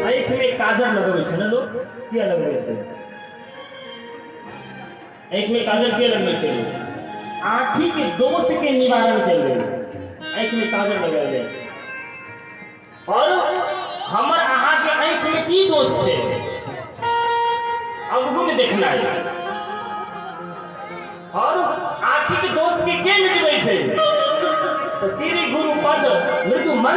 आँखिमे काजर लगबै छै ने लोक? किया लगबै छै आँखिमे काजर? किया लगबै छै लोक? आँखिके दोषके निवारण के लेल आँखिमे काजर लगायल जाइ छै। और हमर अहाँके आँखिमे की दोष छै? अवगुण देखनाइ। और आँखिके दोषके के मिटबै छै? तऽ श्री गुरु पद मृदु मन।